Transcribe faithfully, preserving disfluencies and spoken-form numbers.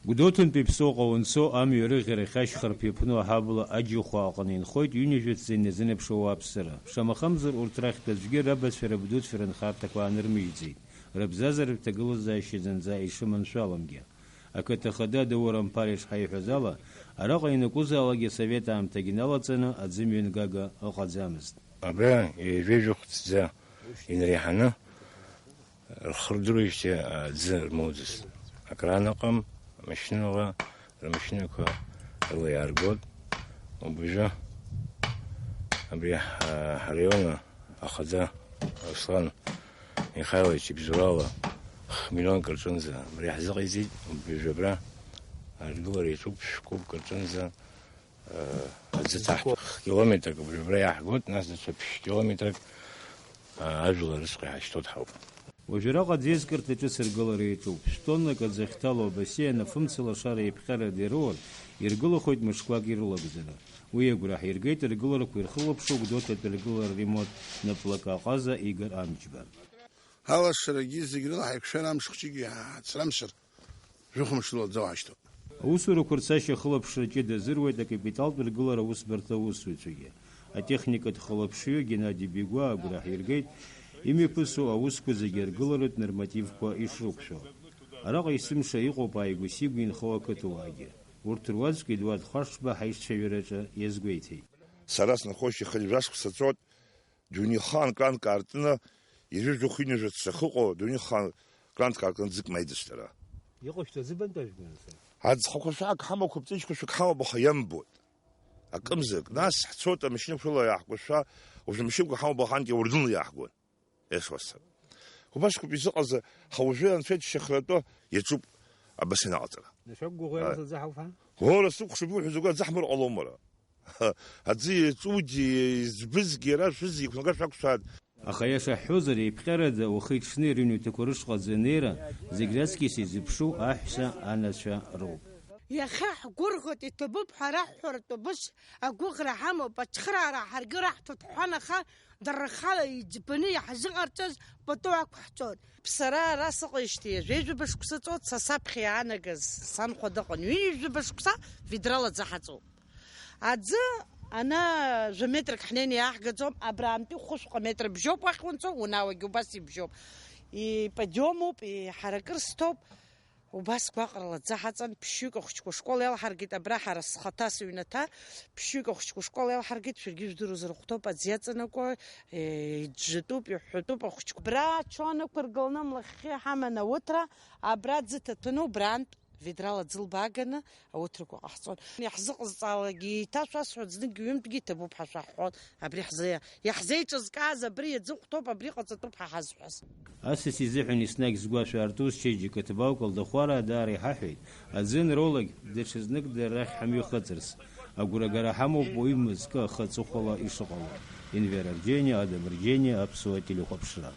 Гәдоуҭантәи Ԥсоуҟа уанцо, амҩа рыӷьарахь ашьхарԥ иаԥну аҳабла Аџьыхәа аҟны инхоит ҩынҩажәа ҵа иназынаԥшуа ауааԥсыра. Шамахамзар, урҭ рахьтә аӡәгьы рабацәа рабдуцәа рынхарҭақәа аанырмыжьӡеит, рыбзазаратә ҭагылазаашьа зынӡа ишыманшәаламгьы. Ақыҭа ахада Даур Амԥари шҳаиҳәаз ала, араҟа ианакәызаалакгьы асовет аамҭагьы налаҵаны аӡымҩангага ыҟаӡамызт. Абра ҩажәа ԥшӡа инареиҳаны рхы рдыруеижьҭеи аӡы рмоуӡацт. Акран ыҟам, амашьынала рмашьынақәа рыла иааргоит. Убжа абри ҳа-, ҳараион ахада Руслан Михайлович ибзоурала х-, миллионк рҿынӡа абри ҳзыҟаиҵеит. Убжа абра аргылара иаҿуп, шәкубк рҿынӡа, э, аӡы ҭаҳҭәоит. Х-, километрак убжа абра иаҳгоит, нас даҽа ԥшь километрак, э, ажәлар рышҟа иҳашьҭоуп ҳауп. Уажәраҟа аӡеизкырҭа ҿыц аргылара иаҿуп. Шә-тоннак аӡы ахьҭало абасиан афымца лашара еиԥҟьарада ироур, иргылахоит мышқәак ирылагӡаны. Уи агәра ҳиргеит ргыларақәа ирхылаԥшуа Гәдоуҭатәи аргылара ремонт наплакы аҟаза Игор Амҷба. Алашарагьы зегь рыла ҳаиқәшәар амш хәҷык иааҳацрамшьар, жәохә мышла лӡауа ҳашьҭоуп. Аусурақәа рцашьа ахылаԥшра ҷыда азыруеит акапиталтә ргылара аусбарҭа аусзуҩцәагьы. Атехникатә хылаԥшҩы Геннади Бигәаа агәра ҳиргеит, имҩаԥысуа аусқәа зегьы аргыларатә нормативқәа ишрықәшәо. Араҟа есымша иҟоуп ааигәа-сигәа инхо ақыҭауаагьы. Урҭ руаӡәк Едуард Хәаршба ҳаицәажәараҿы иазгәеиҭеит. Сара снахошьа хынҩажәа шықәса ҵуеит, дунеихаан кранк аартны, ҩажәа хынҩажәа шықәса ахьыҟоу, дунеихаан кранк аартны ӡык маидысҭара. Иҟашәҵа зыбантәажәгәан, сара. Аӡхақәа шәак ҳамақәа, ԥҵәыжьқәа шәак ҳамоуп, аха иамбоит. Акымзак, нас ҳцоит амашьынақәа рыла иаҳкәашәа, уажә амашьынақәа ҳамоуп, аха анкьа уардынла иаҳгон. Ес уасҭа. Убасқәоуп изыҟаз, ҳа уажәы анцәа иџьшьахратәы иаҿуп абас ианаҟаҵара. Нашәак гәыӷуа Ааи. Иалаз аӡы ҳауфа? Уара, сықәшәа, быуҳәа зыгәра аӡы ҳмырҟалом, уара. Аӡы иаҵугьы, избызгьы, иара шәызегь еиқәнагар шәақәшәааит. Аха иаша ҳҳәозар, еиԥҟьарада уахи-ҽни рыҩнаҭақәа рышҟа аӡы анеира, зегь раҵкьыс изыԥшу аҳәса анацәа роуп. Иахьа ҳгәырӷьоит, иҭабуп ҳәа раҳҳәаратәы быш агәыӷра ҳамоуп, ацхыраара ҳаргьы раҳҭоит ҳҳәан, аха дара рхала иӡбаны иаҳзыҟарҵаз пату ақәҳҵоит. Сара ара сыҟеижьҭеи ҩажәа шықәса ҵуеит, са саԥхьа иаанагаз санхәа дыҟан, ҩажәа шықәса ведрала аӡы ҳаҵоуп. Аӡы ана жәа метрак ҳнеины иааҳгаӡом, абраантәи хәышәҟа метр бжьоуп уахь унцо, унауагь убас ибжьоуп. Иподиомуп, иҳаракыр сҭоуп. Убас гәаҟрала аӡы ҳаҵан, ԥшьҩык ахәыҷқәа ашкол иалҳаргеит, абра ҳара схаҭа сыҩнаҭа, ԥшьҩык ахәыҷқәа ашкол иалҳаргеит, шәаргьы ижәдыруазар ахәҭоуп, аӡы иаҵанакуа, е, иџжатәуп, иҳәҳәатәуп ахәыҷқәа. Абра ачонақәа ргыланы амлахьхьи ҳаман ауҭра, абра аӡы ҭаҭәаны убраантә ведрала аӡы лбааганы ауҭрақәа ҟаҳҵон. Иаҳзыҟазҵаалакгьы еиҭашәасҳәон, зныкгьы ҩынтәгьы иҭабуп ҳәа шәаҳҳәон. Абри ҳзы-, иаҳзеиҿызкааз абри иазыхәҭоуп, абри ҟаҵатәуп ҳәа ҳазҳәаз. Асас изыҳәан еснагь згәашә аарту счеиџьыка ҭбааук Алдахәараа даара иҳаҳәеит, аӡы анроулак, даҽазнык дара рахь ҳамҩахыҵырц. Агәрагара ҳамоуп уаҩы мызкы ахы аҵыхәала ишыҟало. Енвер Арџьениа, Адам Рџьениа, Аԥсуа телехәаԥшра.